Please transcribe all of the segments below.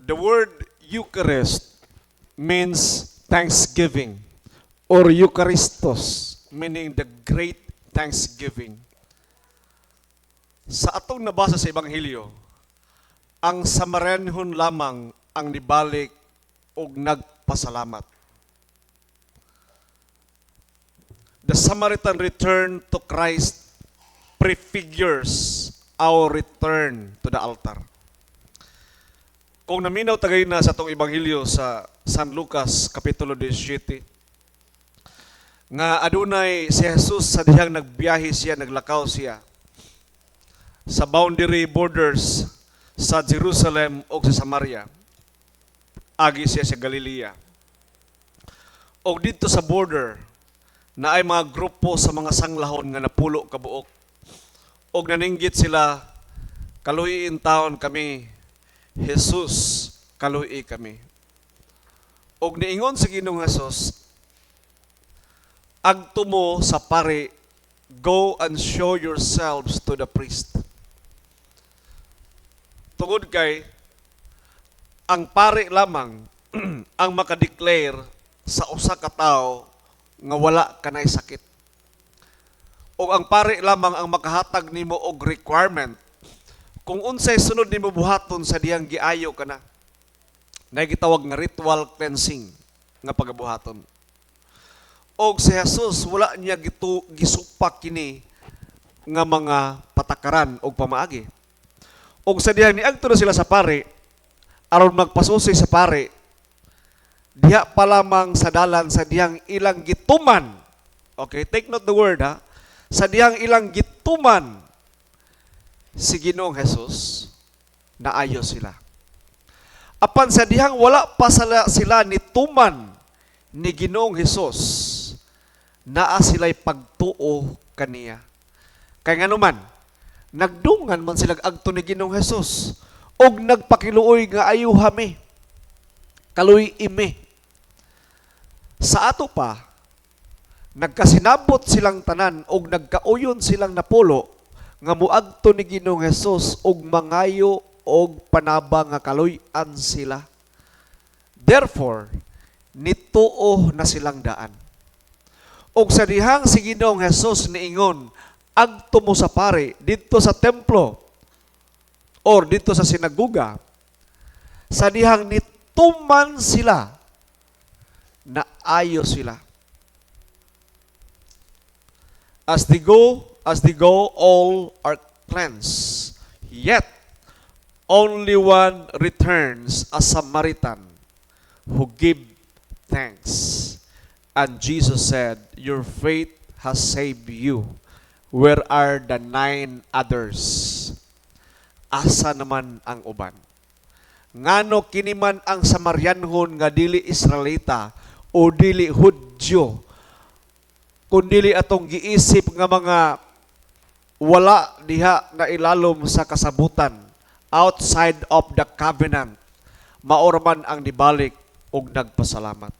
The word Eucharist means thanksgiving or Eucharistos, meaning the great thanksgiving. Sa atong nabasa sa Ebanghelyo, ang Samarianhon lamang ang nibalik og nagpasalamat. The Samaritan return to Christ prefigures our return to the altar. Kung naminaw tagay na sa atong Ebanghelyo sa San Lucas Kapitulo 17, nga adunay si Jesus sa dihang nagbiyahe siya, naglakaw siya sa boundary borders sa Jerusalem o sa Samaria. Agi siya sa Galilea. Og didto sa border naay mga grupo sa mga sanglahon nga napulo ka buok. Og naninggit sila, "Kaluoyi taon kami, Jesus, kaluoyi kami." Og niingon si Ginoong Jesus, "Agto mo sa pari, go and show yourselves to the priest." Tungod kay ang pari lamang ang makadeclare sa usa ka tawo nga wala kanay sakit. O ang pari lamang ang makahatag nimo og requirement kung unsay sunod nimo buhaton sa dihang giayo ka na. Na gitawag nga ritual cleansing nga pagabuhaton. Og si Jesus, wala niya gisupak kini nga mga patakaran og pamaagi. Og sa dihang niadto na sila sa pari aron magpasusi sa pari, diha pa lamang sa dalan, sa dihang ilang gituman. Okay, take note the word ha. Sa dihang ilang gituman si Ginoong Jesus, naayo sila. Apan sa dihang wala pa sila nituman ni Ginoong Hesus, naa sila'y pagtuo kaniya. Kay nganuman, nagdungan man sila agto ni Ginoong Hesus og nagpakiluoy nga ayuha mi. Kaluoyi mi. Sa ato pa, nagkasinabot silang tanan og nagkauyon silang napulo nga muagto ni Ginoong Hesus og mangayo og panabang nga kaluy-an sila. Therefore, nituo na silang daan. Og sa dihang si Ginoong Hesus niingon, "Agto mo sa pare didto sa templo or didto sa sinaguga," sa dihang nituman sila, naayo sila. As they go, all are cleansed. Yet, only one returns, a Samaritan, who give thanks. And Jesus said, "Your faith has saved you. Where are the nine others?" Asa naman ang uban? Ngano kini man ang Samarianhon nga dili Israelita o dili Hudyo, kun dili atong giisip nga mga wala diha na ilalom sa kasabutan, outside of the covenant, mao ra man ang nibalik og nagpasalamat?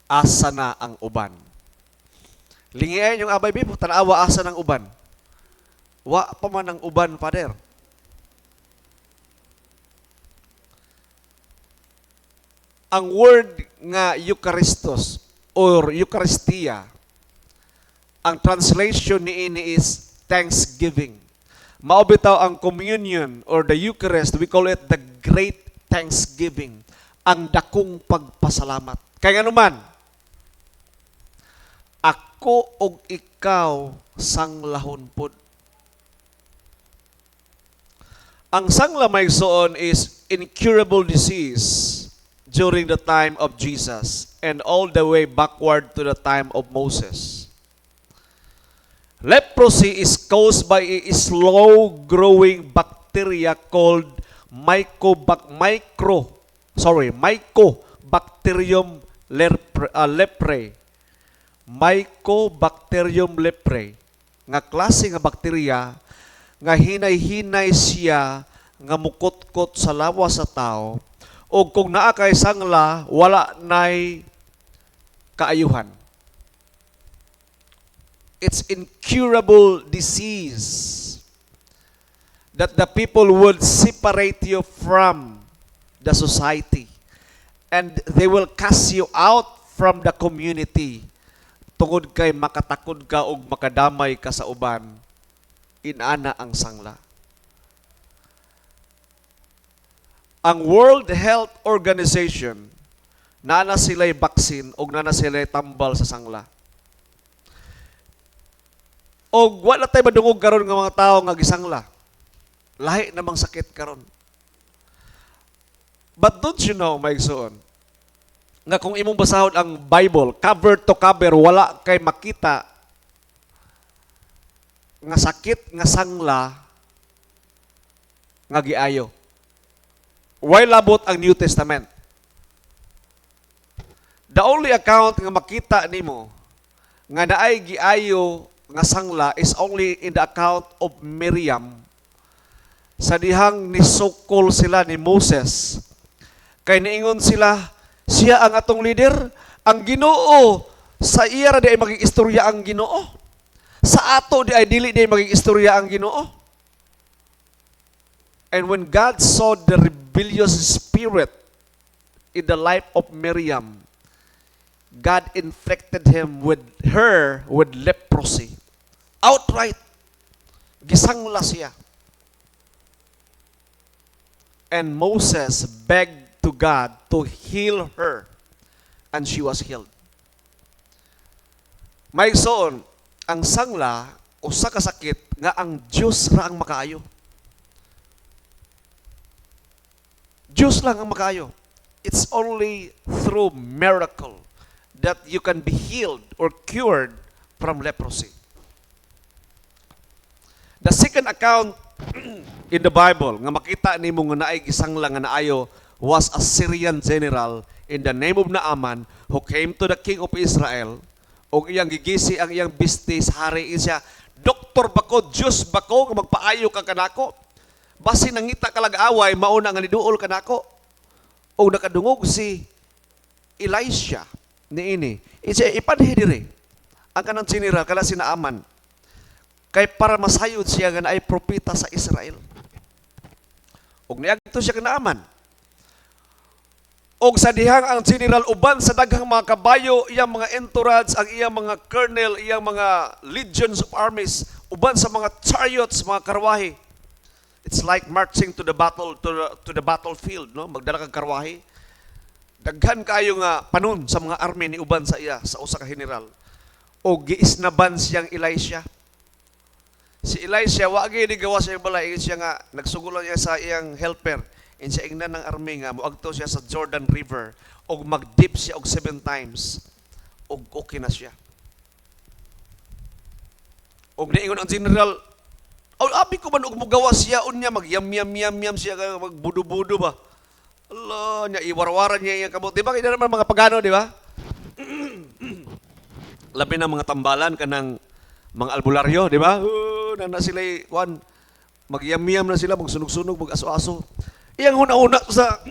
Asa na ang uban? Lingian yung abay bibo, tanawa asa ng uban. Wa pa man ang uban, Father. Ang word nga Eucharistos or Eucharistia, ang translation niini is thanksgiving. Mao bitaw ang communion or the Eucharist, we call it the great thanksgiving, ang dakong pagpasalamat. Kaya nga ako og ikaw sanglahon pod. Ang sangla, mga igsoon, is incurable disease during the time of Jesus and all the way backward to the time of Moses. Leprosy is caused by a slow-growing bacteria called mycobac micro sorry Mycobacterium leprae. Mycobacterium leprae nga klase nga bakterya nga hinay-hinay siya nga mukutkot sa lawas sa tao, o kung naa kay sangla, wala nay kaayuhan. It's incurable disease. That the people would separate you from the society and they will cast you out from the community tungod kay makatakod ka og makadamay ka sa uban. Inana ang sangla. Ang World Health Organization, naa na sila'y vaccine og naa na sila'y tambal sa sangla. Og wala tay madungog karon nga mga tao nga gisangla. Lahi namang sakit karon. But don't you know, mga igsoon, nga kung imong basahon ang Bible, cover to cover, wala kay makita nga sakit nga sangla nga giayo. Way labot ang New Testament. The only account nga makita nimo nga naay giayo nga sangla is only in the account of Miriam, sa dihang nisukol sila ni Moses kay niingon sila, "Siya ang atong leader, ang Ginoo sa iya ra diay maging istorya ang Ginoo, sa ato diay dili diay maging istorya ang Ginoo." And when God saw the rebellious spirit in the life of Miriam, God infected him with her with leprosy. Outright. Gisangla siya. And Moses begged to God to heal her, and she was healed. Mga igsoon, ang sangla usa ka sakit nga ang Dios ra ang makaayo. Dios lang ang makaayo. It's only through miracle that you can be healed or cured from leprosy. The second account in the Bible nga makita nimo nga naay gisangla nga naayo was a Syrian general in the name of Naaman who came to the king of Israel ug iyang gigisi ang iyang bisti sa hari. Siya, "Doktor ba ko, Diyos ba ko nga magpaayo ka kanako? Basi nangita ka lag away, mao na nga niduol kanako." Ug nakadungog si Elisha niini. Siya, "Ipanhi diri ang kanang general, kana si Naaman, kay para masayod siya nga naay propeta sa Israel." Ug niadto siya kay Naaman. Og sa dihang ang general uban sa daghang mga kabayo, iyang mga entourage, ang iyang mga colonel, iyang mga legions of armies, uban sa mga chariots, mga karwahe. It's like marching to the battlefield, no? Magdala kag karwahe. Daghan kayo nga panon sa mga army ni uban sa iya, sa usa ka general. O giisnaban siyang Elisha. Si Elisha wa gyud ni gawas sa iyang balay, ingon siya nga nagsugo lang niya sa iyang helper. In siya ingnan ng army nga moadto siya sa Jordan River og mag-dip siya og seven times og okay na siya. Og niingon ang general, "Oh, abi ko man og mugawas siya unya magyam yam yam yam siya, magbudo-budo ba." Allah, nya iwarwaran niya iyang kamot. Di ba kaya naman mga pagano, di ba? Labi na mga tambalan kanang mga albularyo, di ba? Na sila kuan, magyam-yam na sila, magsunog-sunog, mag-aso-aso. Iyang huna-huna sa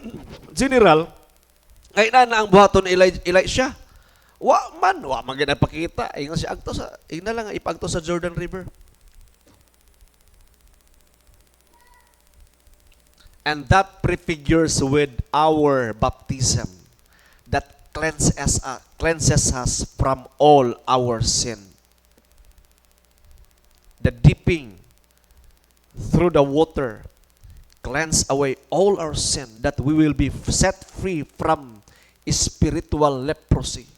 general, kay na na ang buhaton Elisha. Wa man ginapakita. Ingon siya agto sa, ingna lang ipagto sa Jordan River. And that prefigures with our baptism that cleanses us from all our sin. The dipping through the water cleanse away all our sin, that we will be set free from spiritual leprosy.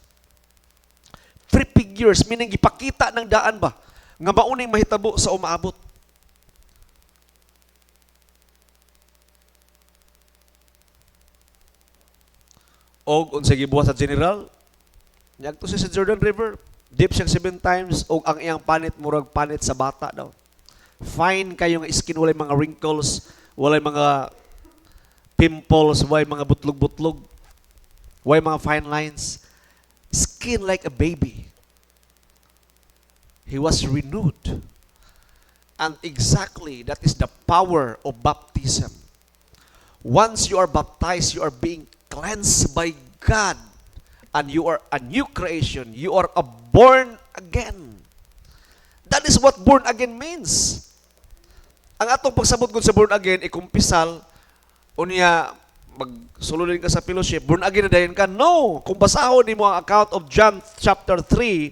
Prefigures, meaning gipakita ng daan ba nga mauning mahitabo sa umaabot. Og unsa gibuhat sa general, niadto siya sa Jordan River, dip siya seven times og ang iyang panit murag panit sa bata daw. Fine kayo nga skin, walay mga wrinkles, walay mga pimples, walay mga butlog-butlog, walay mga fine lines. Skin like a baby. He was renewed. And exactly that is the power of baptism. Once you are baptized, you are being cleansed by God, and you are a new creation. You are a born again. That is what born again means. Ang atong pagsabot kung sa born again, ikumpisal, unya, magsululin ka sa fellowship, born again na dayon ka. No! Kung basahon nimo ang account of John chapter 3,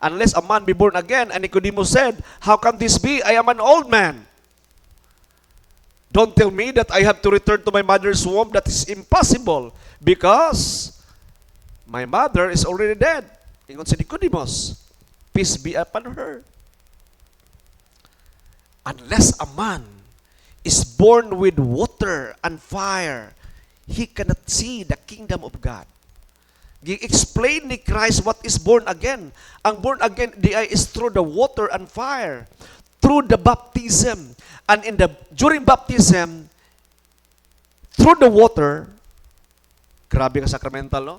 "Unless a man be born again," and Nicodemus said, "How can this be? I am an old man. Don't tell me that I have to return to my mother's womb. That is impossible because my mother is already dead." Ingon si Nicodemus, peace be upon her. "Unless a man is born with water and fire, he cannot see the kingdom of God." Gi-explain ni Christ what is born again. Ang born again diay is through the water and fire, through the baptism. And in the during baptism, through the water, grabe ka sacramental, no?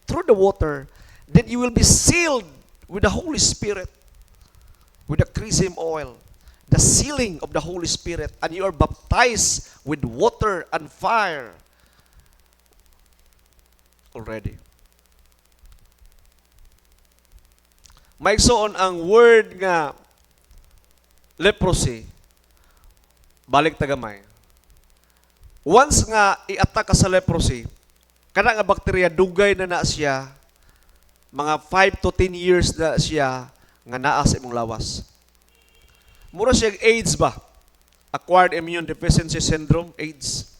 Through the water, then you will be sealed with the Holy Spirit, with the chrism oil, the sealing of the Holy Spirit, and you are baptized with water and fire already. Maigsoon, ang word nga leprosy, balik tagamay. Once nga i-attack ka sa leprosy, kana nga bakterya dugay na na siya, mga 5 to 10 years na siya nga naa sa imong lawas. Mura siya AIDS ba? Acquired Immune Deficiency Syndrome, AIDS.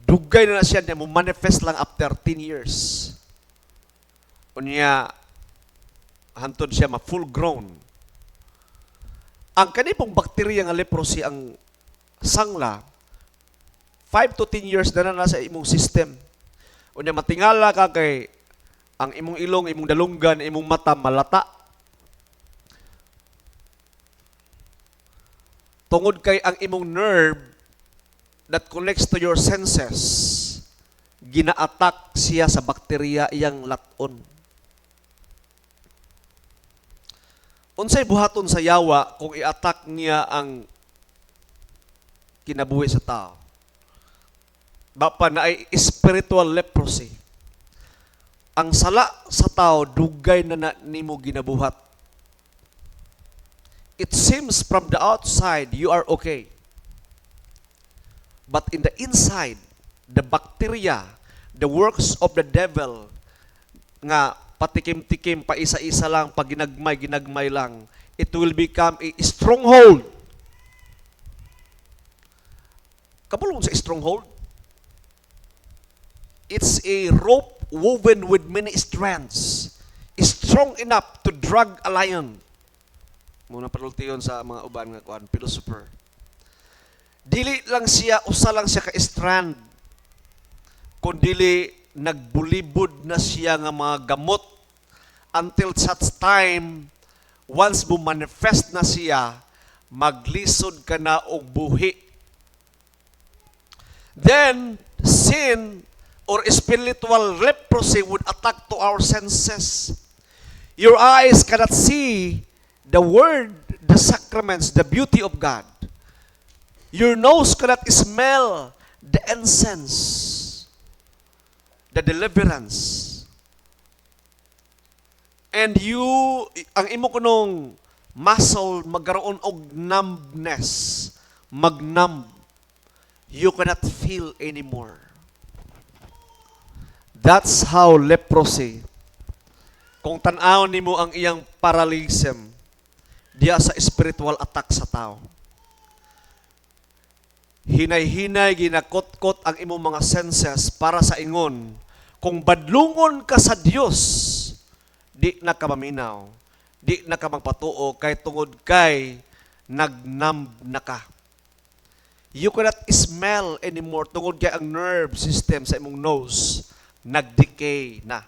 Dugay na na siya niya mo manifest lang after 10 years. Unya hantod siya ma full grown. Ang kanipong bakterya nga leprosy, ang sangla, 5 to 10 years na na sa imong system. Unya matingala ka kay ang imong ilong, imong dalunggan, imong mata malata. Tungod kay ang imong nerve that connects to your senses, gina-attack siya sa bakterya iyang laton. Unsay buhaton sa yawa kung i-attack niya ang kinabuhi sa tao? Bapa na ay spiritual leprosy. Ang sala sa tao dugay na na nimo ginabuhat. It seems from the outside you are okay. But in the inside, the bacteria, the works of the devil, nga patikim-tikim, pa isa-isa lang, pag ginagmay, ginagmay lang, it will become a stronghold. Kabalo mo sa stronghold? It's a rope woven with many strands, strong enough to drag a lion. Muna panultiyon sa mga uban nga kuan, philosopher. Dili lang siya, usa lang siya ka strand. Kung dili, nagbulibod na siya nga mga gamot until such time, once mo manifest na siya, maglisod ka na og buhi. Then, sin or spiritual leprosy would attack to our senses. Your eyes cannot see the word, the sacraments, the beauty of God. Your nose cannot smell the incense, the deliverance. And you, ang imo kunong muscle magkaroon og numbness, magnumb. You cannot feel anymore. That's how leprosy. Kung tan-aw nimo ang iyang parallelism, diya sa spiritual attack sa tao. Hinay-hinay ginakotkot ang imong mga senses para sa ingon, kung badlungon ka sa Dios, di na ka maminaw, di na ka magpatuo kay tungod kay nagnumb na ka. You cannot smell anymore tungod kay ang nerve system sa imong nose nag-decay na.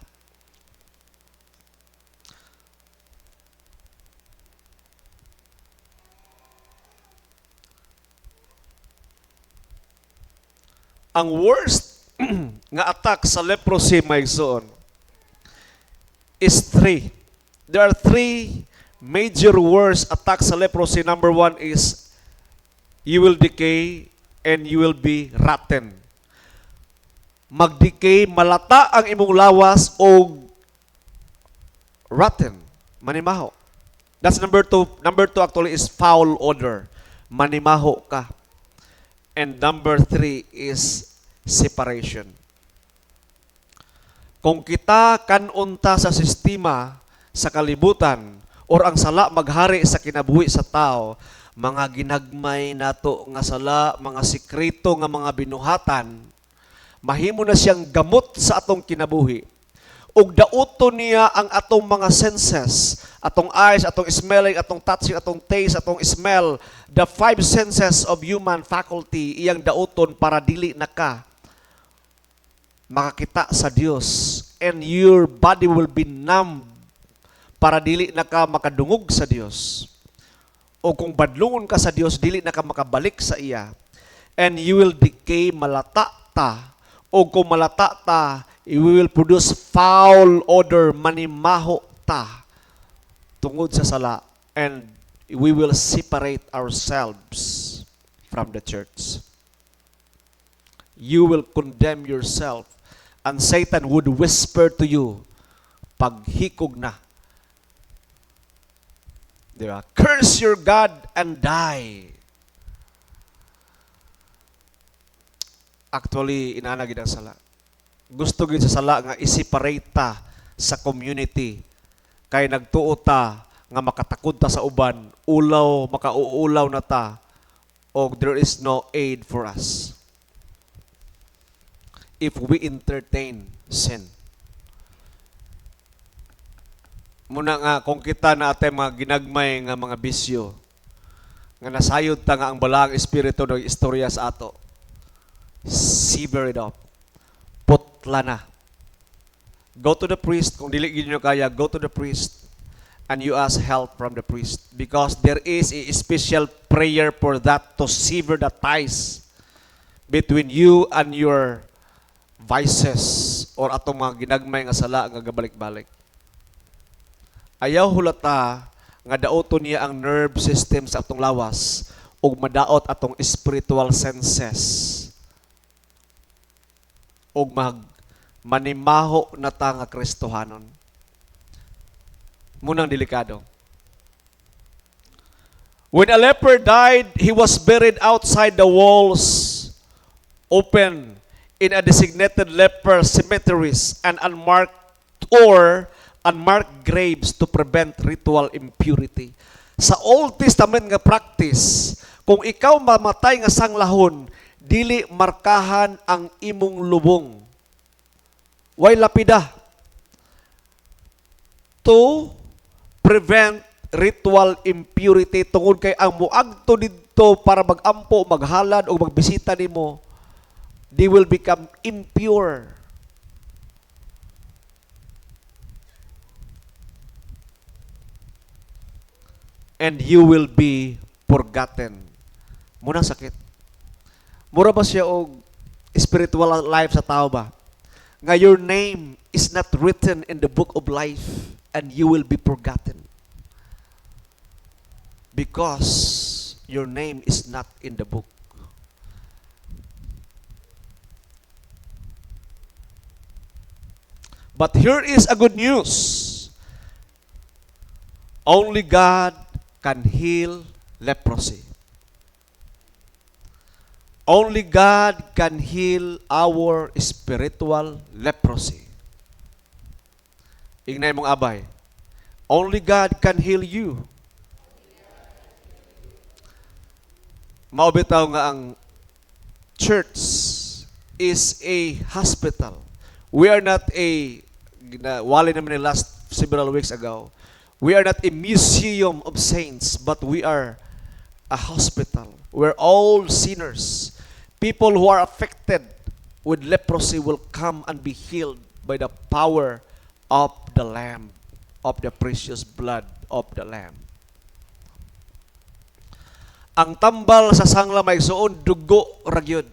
Ang worst nga attack sa leprosy, my igsoon, is three. There are three major worst attacks sa leprosy. Number one is you will decay and you will be rotten. Mag-decay, malata ang imong lawas o rotten, manimaho. That's number two. Number two actually is foul odor. Manimaho ka. And number three is separation. Kung kita kan-on ta sa sistema sa kalibutan or ang sala maghari sa kinabuhi sa tao, mga ginagmay nato nga sala, mga sekreto nga mga binuhatan, mahimo na siyang gamot sa atong kinabuhi. Ug dauton niya ang atong mga senses, atong eyes, atong smelling, atong touching, atong taste, atong smell, the five senses of human faculty, iyang dauton para dili na ka makakita sa Dios and your body will be numb para dili na ka makadungog sa Dios. O kung badlungon ka sa Dios, dili na ka makabalik sa iya. And you will decay, malata ta. O kung malata ta, we will produce foul odor, manimaho ta tungod sa sala, and we will separate ourselves from the church. You will condemn yourself and Satan would whisper to you, "Paghikog na." Di ba? "Curse your God and die." Actually, inana gid ang sala. Gusto gid sa sala nga i-separate ta sa community. Kay nagtuo ta nga makatakod ta sa uban, ulaw, makauulaw na ta, og there is no aid for us if we entertain sin. Muna nga, kung kita na atay mga ginagmay nga mga bisyo, nga nasayod ta nga ang balaang espiritu ng istorya sa ato, sever it off. Putla na. Go to the priest. Kung dili gyud nyo kaya, go to the priest and you ask help from the priest because there is a special prayer for that, to sever the ties between you and your vices or atong mga ginagmay nga sala nga gabalik-balik. Ayaw hulata nga daoton niya ang nerve system sa atong lawas ug madaot atong spiritual senses ug mag manimaho na ta nga Kristohanon. Munang delikado. When a leper died, he was buried outside the walls, open in a designated leper cemeteries and unmarked or unmarked graves to prevent ritual impurity. Sa Old Testament nga practice, kung ikaw mamatay nga sanglahon, dili markahan ang imong lubong. Way lapida. To prevent ritual impurity tungod kay ang muagto didto para magampo, maghalad o magbisita nimo, they will become impure. And you will be forgotten. Muna sakit. Mura ba siya og spiritual life sa tao ba? Nga your name is not written in the book of life and you will be forgotten. Because your name is not in the book. But here is a good news. Only God can heal leprosy. Only God can heal our spiritual leprosy. Ingna imong abay. Only God can heal you. Mao bitaw nga ang church is a hospital. We are not a, wali naman ni last several weeks ago, we are not a museum of saints, but we are a hospital where all sinners, people who are affected with leprosy, will come and be healed by the power of the Lamb, of the precious blood of the Lamb. Ang tambal sa sangla, mga igsuon, dugo ra gyud.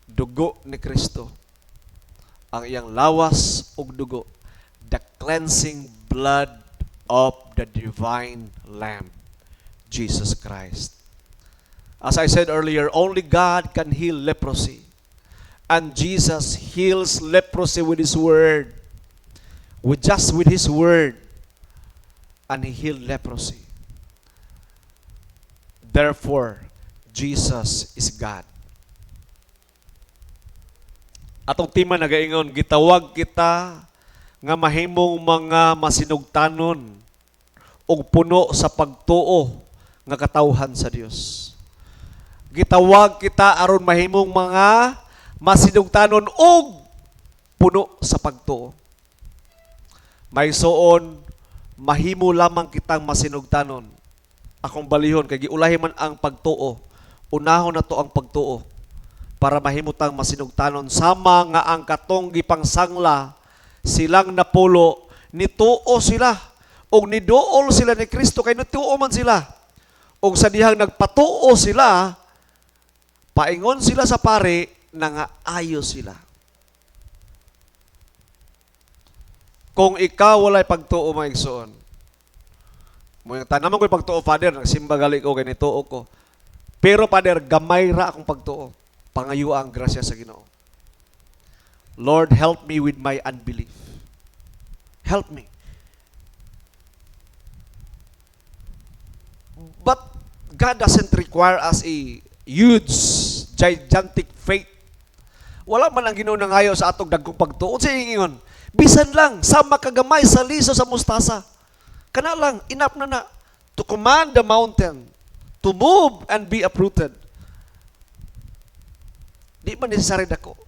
Dugo ni Kristo. Ang iyang lawas ug dugo. The cleansing blood of the divine Lamb, Jesus Christ. As I said earlier, only God can heal leprosy. And Jesus heals leprosy with His word. With just with His word. And He healed leprosy. Therefore, Jesus is God. Atong tema nagaingon, gitawag kita nga mahimong mga masinugtanon ug puno sa pagtuo nga katawhan sa Dios. Gitawag kita aron mahimong mga masinugtanon ug puno sa pagtuo. Mga igsoon, mahimo lamang kitang masinugtanon. Akong balihon kay giulahi man ang pagtuo. Unahon nato ang pagtuo para mahimo tang masinugtanon, sama nga ang katong gipangsangla silang napulo, nituo sila og niduol sila ni Kristo kay nituo man sila. Og sa dihang nagpatuo sila, paingon sila sa pare, nangaayo sila. Kung ikaw walay pagtuo, mga igsoon, mo yung tanan ko pagtuo, Father, nagsimba gali ko kay nituo ko. Pero Father, gamay ra akong pagtuo. Pangayo ang grasya sa Ginoo. Lord, help me with my unbelief. Help me. But God doesn't require us a huge, gigantic faith. Wala man ang Ginoo nangayo sa atong dagkong pagtuo. Sa ingon, bisan lang, sa makagamay sa liso sa mustasa. Kana lang, enough na na. To command the mountain, to move and be uprooted. Di man necessary dako.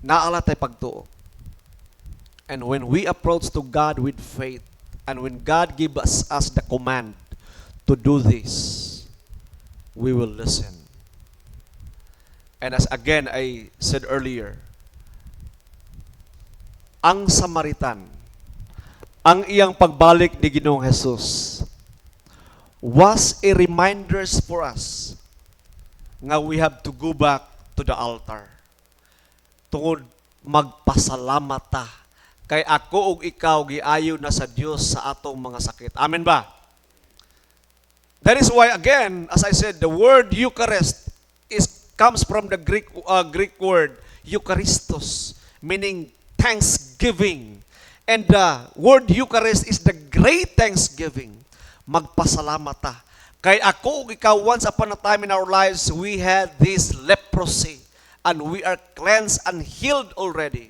Naala tay pagtuo. And when we approach to God with faith, and when God gives us the command to do this, we will listen. And as again I said earlier, ang Samaritan, ang iyang pagbalik ni Ginoong Jesus was a reminders for us nga we have to go back to the altar. Tungod magpasalamat ta kay ako ug ikaw giayo na sa Dios sa atong mga sakit. Amen ba? That is why, again, as I said, the word Eucharist is comes from the Greek word Eucharistos, meaning thanksgiving. And the word Eucharist is the great thanksgiving. Magpasalamat ta. Kay ako ug ikaw, once upon a time in our lives, we had this leprosy and we are cleansed and healed already.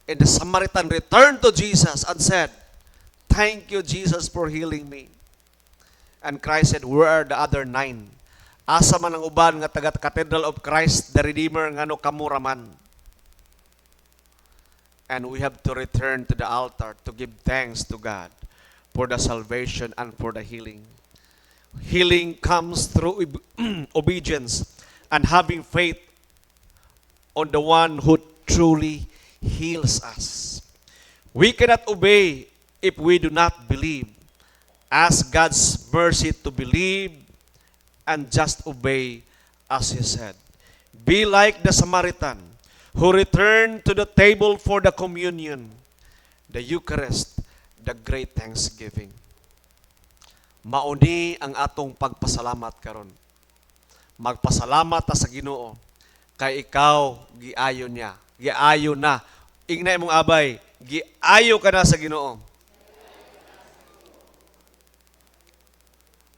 And the Samaritan returned to Jesus and said, "Thank you, Jesus, for healing me." And Christ said, "Where are the other nine? Asa man ang uban nga taga Cathedral of Christ the Redeemer, ngano kamo ra man?" And we have to return to the altar to give thanks to God for the salvation and for the healing. Healing comes through obedience and having faith on the one who truly heals us. We cannot obey if we do not believe. Ask God's mercy to believe and just obey as He said. Be like the Samaritan who returned to the table for the communion, the Eucharist, the great thanksgiving. Mauni ang atong pagpasalamat karon. Magpasalamat ta sa Ginoo kay ikaw giayo niya. Giayo na. Ingna imong abay, giayo ka na sa Ginoo.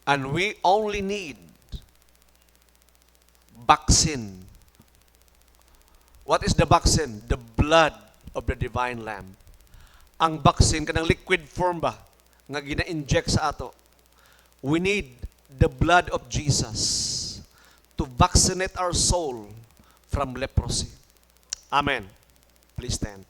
And we only need vaccine. What is the vaccine? The blood of the divine Lamb. Ang vaccine kanang liquid form ba nga gina-inject sa ato. We need the blood of Jesus to vaccinate our soul from leprosy. Amen. Please stand.